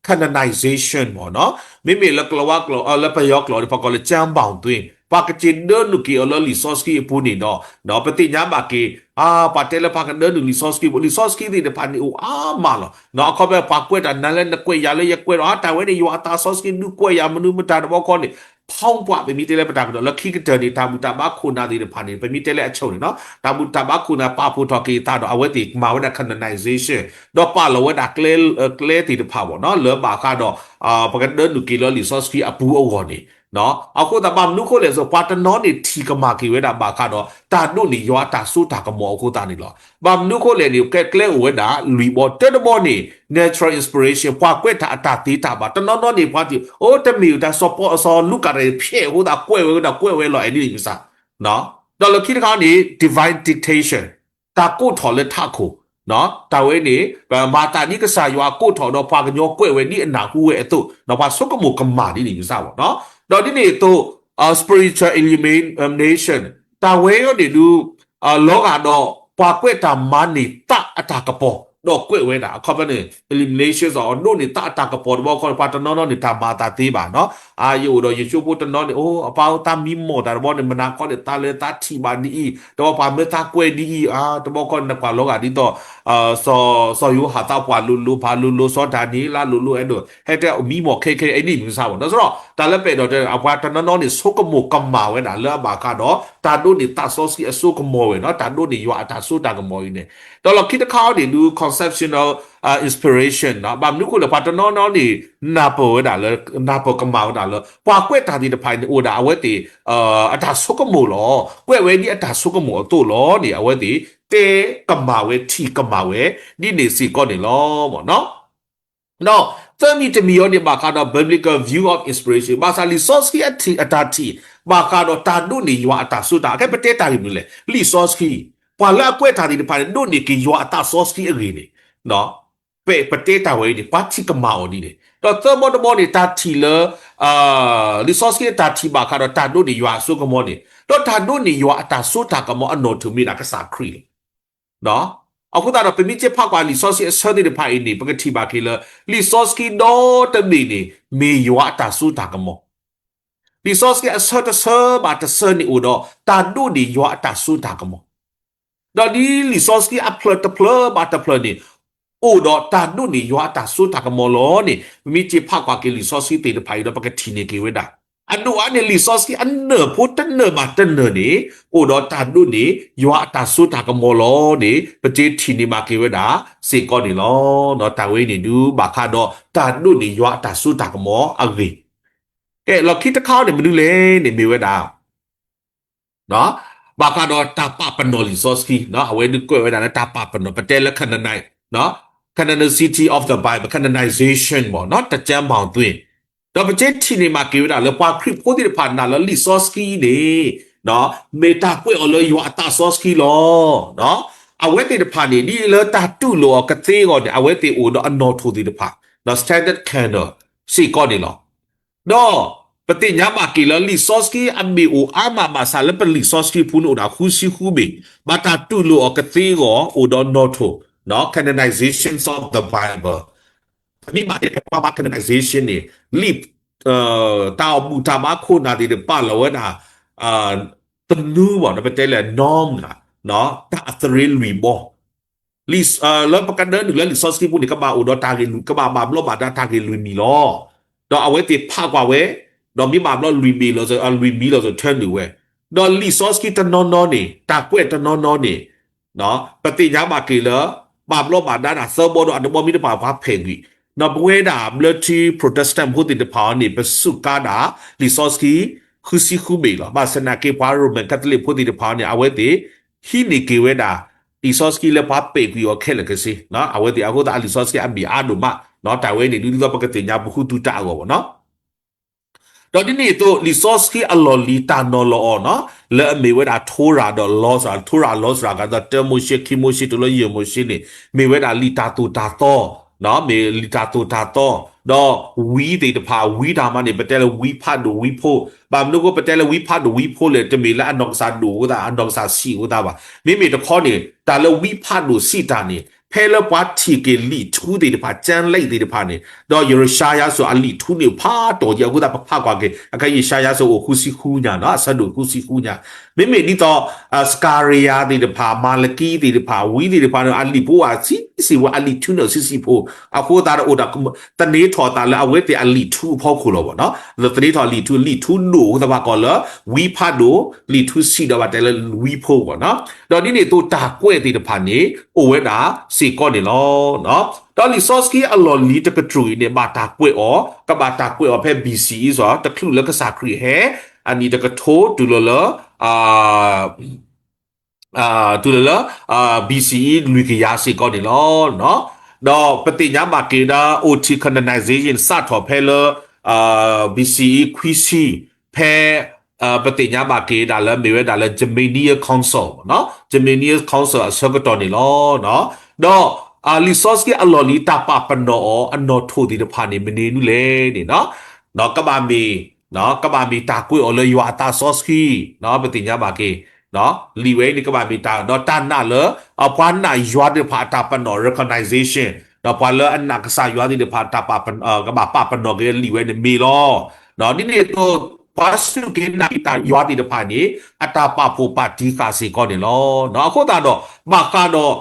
canonization မ့ၢ်နီၤ, မ့မ့ၢ်လၢကလၤဝါကျိာ် လၢပယီၤကျိာ်န့ၣ် ပှၤကိးလၢ ကၠၢဘၣ်သွ့ ပှၤကစ့ဒၢနုာ်က့ၤအီၤလၢလံာ်စီဆှံအပူၤန့ၣ်ဒီး ပသ့ၣ်ညါဘၣ်က့ၤ ပှၤတဲလၢပှၤကဒၢနုာ်လံာ်စီဆှံအပူၤ လံာ်စီဆှံသ့ၣ်တဖၣ်န့ၣ်အိၣ်အါမးလီၤ.အခီပညီပှၤကွဲးတၢ်နၤလၢနကွဲးယၤလၢယကွဲးဒီး တၢ်ဝဲန့ၣ်ယွၤအသးစီဆှံဒုးကွဲးယၤမနုၤမတၤတဘျီဃီန့ၣ် ဖီၣ်ပှၢ် ပမ့ၢ်တဲလၢပတၢ်ကတိၤလၢခံကတၢၢ်န့ၣ် တၢ်ဘူၣ်တၢ်ဘါခိၣ်နၢ်သ့ၣ်တဖၣ်န့ၣ် ပမ့ၢ်တဲလၢအဆိၣ်န့ၣ်နီၤ တၢ်ဘူၣ်တၢ်ဘါခိၣ်နၢ်ပာ်ဖှိၣ်ထီၣ်က့ၤသးဒီး အဝဲသ့ၣ်မၤဝဲဒၣ် canonization ဒီးပာ်လီၤဝဲဒၣ်ကျဲသ့ၣ်တဖၣ်ဘၣ်နီၤ လၢဘၣ်ဃးဒီး ပကဒၢနုာ်က့ၤလၢလံာ်စီဆှံအပူၤအဂီၢ်န့ၣ် အဃိသတးဘၣ်မနုၤအဃိလဲၣ် ပှၤတနီၤန့ၣ်ထံၣ်ကမၣ်က့ၤဝဲဒၣ်ဘၣ်ဃးဒီး တၢ်ဒိးန့ၢ်ယွၤအတၢ်စိတၢ်ကမီၤအဃိသတးန့ၣ်လီၤ. ဘၣ်မနုၤအဃိလဲၣ်န့ၣ် ကျဲအိၣ်ဝဲဒၣ်လွံၢ်ဘီ တၢတဘီန့ၣ် natural inspiration ပှၤကွဲးတၢ်အတၢ်သ့တၢ်ဘၣ် တနီၤနီၤန့ၣ် ပှၤထံၣ် အိၣ်တမ့ၢ်တၢ် စီၤပီစီၤလူၤကၣ်တၢ်ဖျဲးအဃိသတး ကွဲးဝဲဒၣ်ကွဲးဝဲလီၤ အဲၣ်ဒ်န့ၣ်မ့ၢ်စ့ၢ် ဒီးလီၢ်ခံတခါန့ၣ် divine dictation တၢ်ကိးထီၣ်လၢထးခိၣ် တၢ်ဝဲန့ၣ် ပမၤသးဒ်ကစၢ်ယွၤအကိးထီၣ်ဒီးပှၤကညီကွဲးဝဲဒ်အနၢ်ဟူဝဲအသိး ဒီးပှၤဆိကမိၣ်ကမၣ်ဒ်န့ၣ်မ့ၢ်စ့ၢ် ဒီးဒ်န့ၣ်အသိး spiritual illumination တၢ်ဝဲအံၤန့ၣ်ဒုး လီၤဂာ်ဒီးပှၤကွဲးတၢ်မၤန့ၢ်သးအတၢ်ကပီၤ ဒီးကွဲးဝဲဒၣ် အခီပညီန့ၣ် illumination အီၤ ဒိးန့ၢ်သးအတၢ်ကပီၤတဘျီဃီ ပှၤတနီၤနီၤန့ၣ် တၢ်မၤအသးသ့ဘၣ်နီၤ အယအိၣ်ဒီးယကၠိဖိတနီၤန့ၣ် အိၣ် အပၢ်အိၣ်သးမံမီၢ်တၢ်တဘျီန့ၣ် မနၤခီန့ၣ် သးလၢသးထံၣ်ဘၣ်ဒ်အံၤ တဘျီပှၤမၢသးကွဲးဒ်အံၤ တဘျီဃီန့ၣ် နကွၢ်လီၤဂာ်ဒ်သိး စီၤယိၤဟၣ်သးပှၢ်လိၤလိၤ ဖးလိၤလိၤ စီၤဒၤနံးယ့လးလိၤလိၤ အဲၣ်ဒိး ဟဲတဲအမံမီၢ်ခဲခဲ အဲၣ်ဒ်န့ၣ်မ့ၢ်စ့ၢ် ဒီးစ့ၢ် တၢ်လၢပအဲၣ်ဒိးတဲ အပှၤတနီၤနီၤန့ၣ် ဆိကမိၣ်ကမၣ်ဝဲဒၣ်လၢအဘၣ်ဃးဒီး တၢ်ဒိးန့ၢ်သးစီဆှံအစိကမီၤဝဲနီၤ တၢ်ဒိးန့ၢ်ယွၤအတၢ်စိတၢ်ကမီၤအံၤန့ၣ် ဒီးလီၢ်ခံတခါအံၤန့ၣ်ဒုး conceptual inspiration ဘၣ်မနုၤအဃိလဲၣ် ပှၤတနီၤနီၤန့ၣ် နၢ်ပၢၢ်ဝဲဒၣ်လၢ နၢ်ပၢၢ်ကမၣ်ဝဲဒၣ်လၢ ပှၤကွဲးတၢ်သ့ၣ်တဖၣ်အံၤန့ၣ် အိၣ်ဒၣ်အဝဲသ့ၣ် အတၢ်ဆိကမိၣ်လီၤ ကွဲးဝဲဒ်အတၢ်ဆိကမိၣ်အသိးလီၤန့ၣ် အဝဲသ့ၣ် တဲကမၣ်ဝဲ ထံၣ်ကမၣ်ဝဲ ဒ်န့ၣ်စ့ၢ်ကီးန့ၣ်လီၤ. ဒီးသၢမံၤတမံၤအံၤန့ၣ် ဘၣ်ဃးဒီး biblical view of inspiration ဘၣ်ဆၣ်လံာ်စီဆှံအတၢ်ထံၣ် ဘၣ်ဃးဒီးတၢ်ဒိးန့ၢ်ယွၤအတၢ်စိတၢ် အခဲပတဲတၢ်ဂ့ၢ်မနုၤလဲၣ် လံာ်စီဆှံ ပှၤလၢအကွဲးတၢ်သ့ၣ်တဖၣ်န့ၣ် ဒိးန့ၢ်က့ၤယွၤအသးစီဆှံအဂ့ၢ်န့ၣ် ပ ပတဲတၢ်ဝဲအံၤန့ၣ် ပှၤထံၣ်ကမၣ်အီၤဒ်န့ၣ် ဒီးသၢဘီတဘီန့ၣ် တၢ်ထံၣ်လၢ လံာ်စီဆှံအတၢ်ထံၣ်ဘၣ်ဃးဒီးတၢ်ဒိးန့ၢ်ယွၤအစိကမီၤန့ၣ် ဒီးတၢ်ဒိးန့ၢ်ယွၤအတၢ်စိတၢ်ကမီၤအနီၣ်ထိးမ့ၢ်ဒၣ်ကစၢ်ခရံာ်လီၤ. အဃိသတးဒီး ပမ့ၢ်က့ၤဖးကွၢ်လံာ်စီဆှံအဆၢသ့ၣ်တဖၣ်အံၤန့ၣ် ပကထံၣ်ဘၣ်က့ၤလၢ လံာ်စီဆှံဒီတဘ့ၣ်န့ၣ် မ့ၢ်ယွၤအတၢ်စိတၢ်ကမီၤ လံာ်စီဆှံအဆၢတဆၢဘၣ်တဆၢန့ၣ်အိၣ်ဒီး တၢ်ဒိးန့ၢ်ယွၤအတၢ်စိတၢ်ကမီၤ, ဒီးဒ်လံာ်စီဆှံအဖျၢၣ်တဖျၢၣ်ဘၣ်တဖျၢၣ်န့ၣ် အိၣ်ဒီးတၢ်ဒိးန့ၢ်ယွၤအတၢ်စိတၢ်ကမီၤလီၤန့ၣ် ပမ့ၢ်က့ၤဖးကွၢ်က့ၤလံာ်စီဆှံသ့ၣ်တဖၣ်အံၤဒီး ပကထံၣ်န့ၢ်က့ၤဝဲဒၣ်. အဒိၣ်အါန့ၢ်လံာ်စီဆှံအနၢၣ်ဖိတနၢၣ်ဘၣ်တနၢၣ်န့ၣ် အိၣ်ဒီးတၢ်ဒိးန့ၢ်ယွၤအတၢ်စိတၢ်ကမီၤလီၤန့ၣ် ပက့ၤထံၣ်န့ၢ်မးက့ၤဝဲဒၣ်စ့ၢ်ကီးန့ၣ်လီၤ. တၢ်ဝဲန့ၣ်ဒုး ဘၣ်ဃးဒီးတၢ်ဒိးန့ၢ်ယွၤအတၢ်စိတၢ်ကမီၤအဂ့ၢ် ကဲ လီၢ်ခံတခါန့ၣ် မနုၤလဲၣ်န့ၣ် မ့ၢ်ဝဲဒၣ် ဘၣ်ဃးဒီးတၢ်ပာ်ပနီၣ်လံာ်စီဆှံ, အဝဲဒုးကွဲးဝဲဒၣ်လၢတၢ်ပာ်ပနီၣ် ပတဲလၢ Canaanite, canonicity of the Bible, canonization မ့ၢ်နီၤ တကၠၢဘၣ်သွ့ၣ်, ဒီးပက့ၤထံၣ်န့ၢ်မးက့ၤဝဲဒၣ်လၢ ပှၤခရံာ်ဖိသ့ၣ်တဖၣ်နာ်လၢလံာ်စီဆှံအံၤန့ၣ် မ့ၢ်တၢ်ကွဲးအီၤလၢယွၤအသးစီဆှံလီၤ. အဝဲသ့ၣ်တဖၣ်န့ၣ် ဒ်လၢတၢ်တူၢ်လိာ်အီၤကသ့အဂီၢ်န့ၣ် အဝဲသ့ၣ်အိၣ်ဒီးအနီၣ်ထိၣ်သ့ၣ်တဖၣ်, standard canon စ့ၢ်ကီးန့ၣ်လီၤ. ဒီးပသ့ၣ်ညါဘၣ်က့ၤလၢလံာ်စီဆှံအမ့ၢ်အိၣ်အါမးဘၣ်ဆၣ်လၢပလံာ်စီဆှံပူၤန့ၣ်အိၣ်ဒၣ်ဃုဆံဃုဘ့ၣ်, ဘၣ်တၢ်တူၢ်လိာ်အီၤကသ့အဂီၢ် အိၣ်ဒီးနီၣ်ထိၣ်, canonizations of the Bible မ့ၢ်ဘၣ်တဲပှၤဘၣ် canonization န့ၣ် လံာ် တၢ်အီၣ်ဘူၣ်တၢ်ဘါခိၣ်နၢ်သ့ၣ်တဖၣ်လီၤဝဲဒၣ် သနူဘၣ်ဒီး ပတဲလၢ norm နၤ တၢ်အသရ့လွံၢ်ဘီ လၢပကဒၢနုာ်လၢလံာ်စီဆှံပူၤန့ၣ် ကဘၣ်အိၣ်ဒီးတၢ်ဂ့ၢ်လွံၢ် ကဘၣ်ဘၣ်ဘျီးဘၣ်ဒါတၢ်ဂ့ၢ်လွံၢ်မံၤလီၤ. ဒီးအဝဲသ့ၣ်ဖးကွၢ်ဝဲ, ဒီးမ့ၢ်ဘၣ်ဘျီးလွံၢ်မံၤလီၤ လွံၢ်မံၤလီၤစ့ၢ် ထၢနုာ်ဝဲ, ဒီးလံာ်စီဆှံတနီၤနီၤန့ၣ် တၢ်ကွဲးတနီၤနီၤန့ၣ် ပသ့ၣ်ညါဘၣ်က့ၤလၢ ဘၣ်ဘျီးဘၣ်ဒါဒၣ်သၢဘီဒီး အတဘီမ့ၢ်တဖၣ်ပှၤဖဲးကွံာ်, ဒီးပဝဲဒၣ်ဘျၢထံ Protestant ဖိသ့ၣ်တဖၣ်အံၤန့ၣ် ပစူးကါဒၣ် လံာ်စီဆှံ ဃုဆံဃုဘ့ၣ်လီၤ. ဘၣ်ဆၣ်သနာ်က့ ပှၤ Roman Catholic ဖိသ့ၣ်တဖၣ်အံၤန့ၣ် အဝဲသ့ၣ် ဟံးန့ၢ်က့ၤဝဲဒၣ် လံာ်စီဆှံလၢပှၤပဲာ်ကွံာ်အီၤခဲလၢာ်ခဲဆ့, အဝဲသ့ၣ်အဃိသတး အလံာ်စီဆှံအမ့ၢ်အါဒိၣ်မး, တၢ်ဝဲန့ၣ် ဒ်သိးပကသ့ၣ်ညါပဃုသူတၢ်အဂီၢ်ဘၣ်နီၤ ဒီးဒ်န့ၣ်အသိး လံာ်စီဆှံအလီၢ်လံၤတၢ်နီၤလီၤအီၤနီၤ လၢအမ့ၢ်ဝဲဒၣ် Torah ဒီး Laws, Torah Laws ဂၤဒီး တၢမိၤၡ့ ခံမိၤၡ့ တုၤလၢယဲၢ်မိၤၡ့န့ၣ် မ့ၢ်ဝဲဒၣ်လံာ်တၢ်သိၣ်တၢ်သီ, မ့ၢ်လံာ်တၢ်သိၣ်တၢ်သီ, ဒီးဝံသ့ၣ်တဖၣ် ဝံတၢ်မၤန့ၣ် ပတဲလၢဝံဖးဒိၣ်ဝံဖိ, ဘၣ်မနုၤအဃိပတဲလၢဝံဖးဒိၣ်ဝံဖိလဲၣ် တမ့ၢ်လၢအနီၢ်ကစၢ်ဒိၣ်အဃိသတး အနီၢ်ကစၢ်ဆံးအဃိသတးဘၣ်. မ့မ့ၢ်တခီန့ၣ် တၢ်လၢဝံဖးဒိၣ်ဆံးတၢ်န့ၣ် ဖဲလၢပှၤထံၣ်က့ၤလံာ်ထူသ့ၣ်တဖၣ် ကၠၢလံာ်သ့ၣ်တဖၣ်န့ၣ် ဒီးယရၡါယၤစိၤအလံာ်ထူန့ၣ်ဖးဒိၣ်က့ၤအဃိသတး ပဖးကွၢ်က့ၤ အခဲယရၡါယၤစိၤအိၣ်ဃုဆံဃုညါနီၤ အဆၢဒိၣ်ဃုဆံဃုညါ, မ့မ့ၢ်ဒ်သိး စကၤရယၤသ့ၣ်တဖၣ် မၤလကံသ့ၣ်တဖၣ် ဝံသ့ၣ်တဖၣ်န့ၣ် အလံာ်ဖိအိၣ်ဆံးဆံးဖိ အလံာ်ထူန့ၣ်ဆံးဆံးဖိ, အဃိသတးဒီးအိၣ်ဒီး သန့ၤထီၣ်အသးလၢအဝဲသ့ၣ်အလံာ်ထူအဖီခိၣ်လီၤဘၣ်နီၤ, လၢသန့ၤထီၣ်လံာ်ထူ လံာ်ထူဒိၣ်အဃိသတးဘၣ်ကီးလၢ ဝံဖးဒိၣ် လံာ်ထူဆံးဒီးဘၣ်တဲလၢဝံဖိဘၣ်နီၤ, ဒီးဒ်န့ၣ်အသိးတၢ်ကွဲးသ့ၣ်တဖၣ်န့ၣ် အိၣ်ဝဲဒၣ်စ့ၢ်ကီးန့ၣ်လီၤ. ဒီးလံာ်စီဆှံအလီၢ်လံၤတကတြူၢ်အံၤန့ၣ် ဘၣ်တၢ်ကွဲးအီၤ ကဘၣ်တၢ်ကွဲးအီၤဖဲ ဘီၣ်စံအံၤ တချုးလၢကစၢ်ခရံာ်ဟဲ အနံၣ်တကထိတုၤလီၤလၢ တုၤလီၤလၢ ဘီၣ်စံအံၤ လွံၢ်ကယၤစ့ၢ်ကီးန့ၣ်လီၤ. ဒီးပသ့ၣ်ညါဘၣ်က့ၤဒၣ် အိၣ်ထံး canonization စးထီၣ်ဖဲလၢ ဘီၣ်စံအံၤ ခွံဆံ ဖဲ ပသ့ၣ်ညါဘၣ်က့ၤဒၣ်လၢမ့ၢ်ဝဲဒၣ်လၢ Germanian Council, Germanian Council အဆၢကတီၢ်န့ၣ်လီၤ. ဒီးလံာ်စီဆှံအလီၢ်လံၤတၢ်ပာ်ပနီၣ်အီၤအနီၣ်ထိၣ်သ့ၣ်တဖၣ်န့ၣ် မနုၤလဲၣ်န့ၣ် ကဘၣ်မ့ၢ် ကဘၣ်မ့ၢ်တၢ်ကွဲးအီၤလၢယွၤအသးစီဆှံ, ပသ့ၣ်ညါဘၣ်က့ၤ လံာ်ဝဲအံၤန့ၣ် ကဘၣ်မ့ၢ်တၢ် ဒီးတၢ်နာ်လၢ ပှၤနာ်ယွၤသ့ၣ်တဖၣ်အတၢ်ပနီၣ် recognition, ဒီးပှၤလၢအနာ်ကစၢ်ယွၤသ့ၣ်တဖၣ်တၢ်ပာ်ပ ကဘၣ်ပာ်ပနီၣ်က့ၤလံာ်ဝဲန့ၣ်မ့ၢ်လီၤ. ဒ်န့ၣ်အသိး ပှၤစူၢ်က့ၤနာ်က့ၤတၢ်ယွၤသ့ၣ်တဖၣ်န့ၣ် အတၢ်ပာ်ဖှိၣ်ပာ်တံၢ်ဃာ်စ့ၢ်ကီးန့ၣ်လီၤ. အဃိသတးဒီး ဘၣ်ဃးဒီး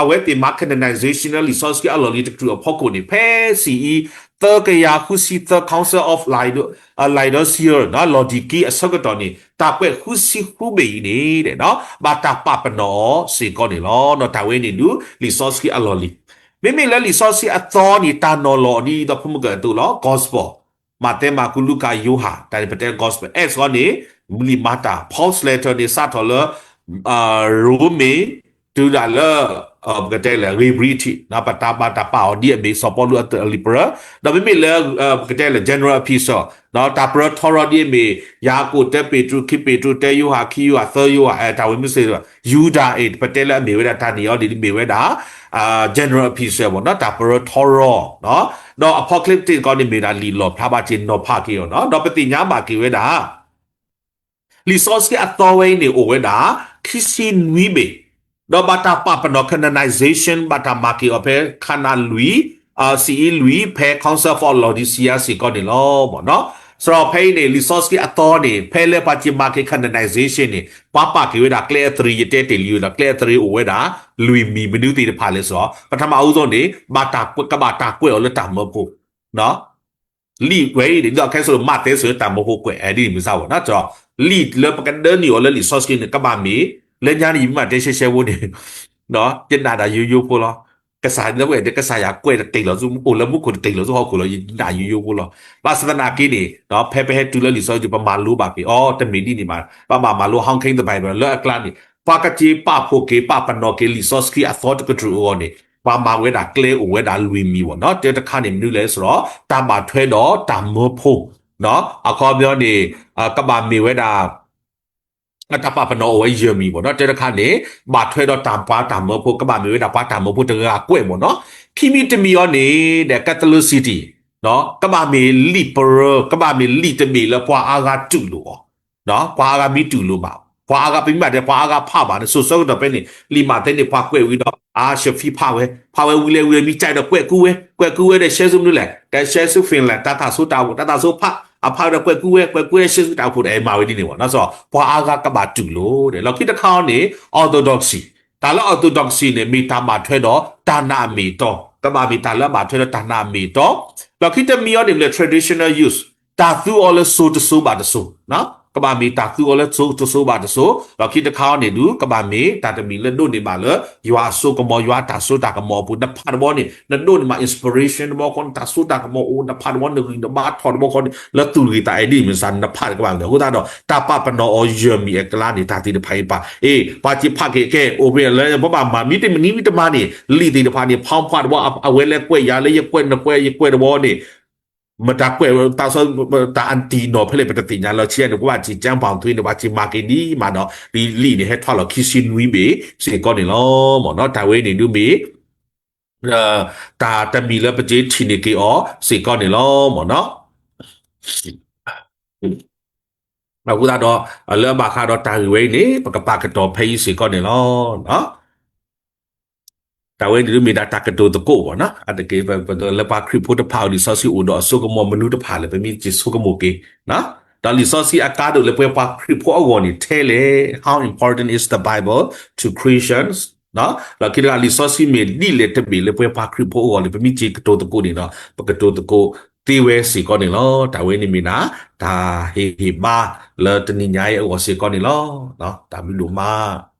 အဝဲသ့ၣ်မၤ canonization လၢလံာ်စီဆှံအလီၢ်လံၤတကတြူၢ်အဖီခိၣ်န့ၣ် ဖဲ ဘီၣ်စံအံၤ သၢကယၤဃုဆံသၢ Council of Lado- Laodicea နီၤ လီၤဒံၤကံ အဆၢကတီၢ်န့ၣ် တၢ်ကွဲးဃုဆံဃုဘ့ၣ်အံၤန့ၣ် ဘၣ်တၢ်ပာ်ပနီၣ်အီၤစ့ၢ်ကီးန့ၣ်လီၤ. တၢ်ဝဲန့ၣ်ဒုး လံာ်စီဆှံအလီၢ်လံၤ, မ့မ့ၢ်လၢလံာ်စီဆှံအသီန့ၣ် တၢ်နီၤလီၤအီၤဒ်သိးဖိမုၣ်ကၢၢ်အသိးလီၤ. Gospel မးသဲ မၢ်ကူး လူၤကၣ် ယိၤဟၣ် တၢ်န့ၣ်ပတဲ Gospel, Acts အံၤန့ၣ် လံာ်မၤတၢ်, Paul's letter န့ၣ် စးထီၣ်လၢ ရိမ့ၤ တုၤဒၣ်လၢ ပကတဲလၢ ဧ့ၤဘြံၤထံး ပတၢ်ဘၣ်တၢ်ပာ်အီၤဒ်အမ့ၢ်စီၤပီလူးအလံာ်ပရၢ, ဒီးမ့မ့ၢ်လၢ ပကတဲလၢ general epistle တၢ်ပရၢထီရီဒ်အမ့ၢ် ယၤကိာ် တၢပ့းတရူး ခံပ့းတရူး တၢယိၤဟၣ် ခံယိၤဟၣ် သၢယိၤဟၣ် တၢ်ဝဲမ့ၢ်စ့ၢ် ယူဒၤအံၤ ပတဲလၢအမ့ၢ်ဝဲဒၣ်တၢ်န့ၣ်အံၤဒ်မ့ၢ်ဝဲဒၣ် general epistle ဘၣ်နီၤ တၢ်ပရၢထီရီ, ဒီး Apocalyptic ကီးန့ၣ်မ့ၢ်ဒၣ်လံာ်လီၣ်ဖျါဘၣ်က့ၤနီၤဖးက့ၤအီၤနီၤ, ဒီးပသ့ၣ်ညါဘၣ်က့ၤဝဲဒၣ် လံာ်စီဆှံအသီဝဲအံၤန့ၣ် အိၣ်ဝဲဒၣ် ခံဆံနွံဘ့ၣ်, ဒီးဘၣ်တၢ်ပာ်ပနီၣ် canonization ဘၣ်တၢ်မၤက့ၤအီၤဖဲ ခါနၤလွံၢ် စံးအံၤလွံၢ် ဖဲ Council of Laodicea စ့ၢ်ကီးန့ၣ်လီၤ. မ့ၢ်နီၤ စရီဖဲအံၤန့ၣ် လံာ်စီဆှံအသီန့ၣ် ဖဲလၢပှၤစံးမၤက့ၤ canonization န့ၣ် ပှၤပာ်က့ၤဝဲဒၣ်ကျဲအသရံး ယတဲတ့ၢ်လံဒီး ကျဲအသရံးအိၣ်ဝဲဒၣ် လွံၢ်မံၤ မနုၤသ့ၣ်တဖၣ်လဲၣ်စရီ ပထမအဦးဆုံးန့ၣ် ကဘၣ်တၢ်ကွဲးအီၤလၢတၢ်မၢဖိ လံာ်ဝဲအံၤန့ၣ် ဒ်သိးခဲစိ မးသဲစၢၤလၢတၢ်မၢဖိကွဲး ဒ်န့ၣ်မ့ၢ်စ့ၢ်ကီး လံာ်လၢပကဒၢနုာ်အီၤလၢလံာ်စီဆှံန့ၣ် ကဘၣ်မ့ၢ် လၢညါန့ၣ် ယမ့ၢ်တဲရှဲရှဲဖိန့ၣ် ယနာ်ဒၣ်ယိယိဖိလီၤ. ကစၢ်လၢဝဲဒီး ကစၢ်ယွၤကွဲးတတ့ၢ်လီၤဆူ အိၣ်လၢမူခိၣ်တတ့ၢ်လီၤဆူဟီၣ်ခိၣ်လီၤ ယနာ်ယိယိဖိလီၤ. ဘၣ်ဆၣ်သနာ်က့န့ၣ် ဖဲပဟဲတုၤလၢလံာ်စီဆှံ ပမၤလိဘၣ်က့ၤ အီ တမ့ၢ်ဒ်န့ၣ်ဘၣ် ပဘၣ်မၤလိ ဟီၣ်ခိၣ် the Bible လၢအကျါန့ၣ် ပှၤကစ့ပာ်ဖှိၣ်က့ၤ ပာ်ပနီၣ်က့ၤ လံာ်စီဆှံအသီတကတြူၢ်အဂီၢ်န့ၣ် ပှၤမၤဝဲဒၣ်ကျဲအိၣ်ဝဲဒၣ်လွံၢ်မံၤဘၣ်နီၤ တၢတခါန့ၣ် မနုၤလဲၣ်စရီ တၢ်ဘၣ်ထွဲဒီးတၢ်မၢဖိ အခီပညီန့ၣ် ကဘၣ်မ့ၢ်ဝဲဒၣ် တၢ်ပာ်ပနီၣ်အိၣ်ဝဲယဲၢ်မံၤဘၣ်နီၤ တၢတခါန့ၣ် ဘၣ်ထွဲဒီးတၢ်ပှၤတၢ်မၢဖိ ကဘၣ်မ့ၢ်ဝဲဒၣ်ပှၤတၢ်မၢဖိတဂၤကွဲးဘၣ်နီၤ ခံမံၤတမံၤအံၤန့ၣ် the Catholicity ကဘၣ်မ့ၢ်လံာ်ပရၢ ကဘၣ်မ့ၢ်လံာ်တမ့ၢ်လၢပှၤအါဂၤတူၢ်လိာ်အီၤ ပှၤအါဂၤမ့ၢ်တူၢ်လိာ်ဘၣ် ပှၤအါဂၤပမ့ၢ်ဘၣ်တဲ ပှၤအါဂၤဖးဘၣ်န့ၣ် စိၤဆၢကတီၢ်ဖဲန့ၣ် လံာ်မးသဲန့ၣ် ပှၤကွဲးဝံၤဒီး အါ ရှဖံးဖးဝဲ ဖးဝဲဝံၤလဲၣ်ဝံၤလဲၣ် မ့ၢ်ကၠဲးဒီးကွဲးကူဝဲ ကွဲးကူဝဲဒီးရှဲဆူမနုၤလဲၣ် ကရှဲဆူ Finland တၢ်သၣ်ဆိတၢ်အိၣ်ဖှိၣ် တၢ်သၣ်ဆိဖး အဖးဝဲဒီးကွဲးကူဝဲ ကွဲးကူဝဲဒီးရှဲဆူတၢ်အိၣ်ဖှိၣ်ဒီး အဲၣ်မၤဝဲဒ်န့ၣ်ဘၣ်နီၤ ပှၤအါဂၤကဘၣ်တူၢ်လိာ်ဒီး လီၢ်ခံတခါအံၤန့ၣ် orthodoxy တၢ်လၢ orthodoxy န့ၣ် မ့ၢ်တၢ်ဘၣ်ထွဲဒီးတၢ်နာ်အမ့ၢ်အတီ ကဘၣ်မ့ၢ်တၢ်လၢအဘၣ်ထွဲဒီးတၢ်နာ်အမ့ၢ်အတီ လီၢ်ခံတမံၤအံၤန့ၣ် မ့ၢ်လၢ traditional use တၢ်သူအီၤလၢစိၤတစိၤဘၣ်တစိၤ ကဘၣ်မ့ၢ်တၢ်သူအီၤလၢစိၤတစိၤဘၣ်တစိၤ လီၢ်ခံတခါအံၤန့ၣ်ဒုး ကဘၣ်မ့ၢ်တၢ်တမံၤလၢဒိးန့ၢ်ဘၣ်လၢ ယွၤအစိကမီၤ ယွၤတၢ်စိတၢ်ကမီၤအပူၤ နဖးတဘျီန့ၣ် နဒိးန့ၢ်ဘၣ် inspiration တဘျီဃီန့ၣ် တၢ်စိတၢ်ကမီၤအိၣ် နဖးတဘျီ နဂံၢ်နဘါထီၣ်တဘျီဃီန့ၣ် လၢသူၣ်ဂ့ၤသးအဲၣ်ဒ်မ့ၢ်စ့ၢ် နဖးတကဘၣ်လၢ အဃိသတးဒီး တၢ်ပာ်ပနီၣ်အီၤယဲၢ်မံၤအကျါန့ၣ် တၢ်သ့ၣ်တဖၣ်အံၤပာ် အ့ၣ် ပှၤစ့ဖးက့ၤကဲ အိၣ်ဝဲလၢ ပဘၣ်မၤမံတမံၤမံတမံၤန့ၣ် လံာ်သ့ၣ်တဖၣ်န့ၣ် ဖီဖးတဘျီ အဝဲလၢကွဲးယၤလၢယကွဲးနကွဲးယကွဲးတဘျီန့ၣ် မတၤကွဲး တၢ်အတံၢ်နီၢ်ဖဲလဲၣ် ပတသ့ၣ်ညါလၢခံန့ၣ် ပဘၣ်စံးကၠၢပၣ်သွံန့ၣ် ပှၤစံးမၤက့ၤဒ်မးဒီး လံာ်န့ၣ် ဟဲထီၣ်လီၤခံဆံနွံဘ့ၣ်စ့ၢ်ကီးန့ၣ်လီၤ. မ့ၢ်နီၤ တၢ်ဝဲန့ၣ်ဒုးမ့ၢ် တၢ်တမံၤလၢပစ့ထံၣ်န့ၢ်က့ၤအီၤစ့ၢ်ကီးန့ၣ်လီၤ. မ့ၢ်နီၤ အဃိသတးဒီး လၢအဘၣ်ဃးဒီးတၢ်ဂ့ၢ်ဝဲအံၤန့ၣ် ပကပာ်ကတီၤဖဲအံၤစ့ၢ်ကီးန့ၣ်လီၤ. တၢ်ဝဲန့ၣ်ဒုးမ့ၢ်ဒၣ်တၢ်ကတိၤသကိးဘၣ်နီၤ အတက့ၢ် လၢပှၤခရံာ်ဖိတဖၣ်အံၤ လံာ်စီဆှံအိၣ်ဒီးအစိကမီၤမနုၤတဖၣ်လဲၣ် ပမ့ၢ်စ့ၢ်ဆိကမိၣ်က့ၤ ဒီးလံာ်စီဆှံအကါဒိၣ်လၢပှဲၤပှၤခရံာ်ဖိအဂီၢ်န့ၣ်ထဲလဲၣ် How important is the Bible to Christians? လီၢ်ခံတခါ လံာ်စီဆှံမ့ၢ်ဒ်လဲၣ်တဘ့ၣ်လၢပှဲၤပှၤခရံာ်ဖိအဂီၢ်န့ၣ် ပမ့ၢ်စ့ၢ်ကတိၤသကိးန့ၣ်ဒီး ပကတိၤသကိးသ့ဝဲစ့ၢ်ကီးန့ၣ်လီၤ. တၢ်ဝဲန့ၣ်မ့ၢ်ဒၣ် တၢ်ဟ့ၣ်ဂံၢ်ဟ့ၣ်ဘါလၢတနံၤညါအံၤအဂီၢ်စ့ၢ်ကီးန့ၣ်လီၤ. တၢ်ဘျုးဒိၣ်မး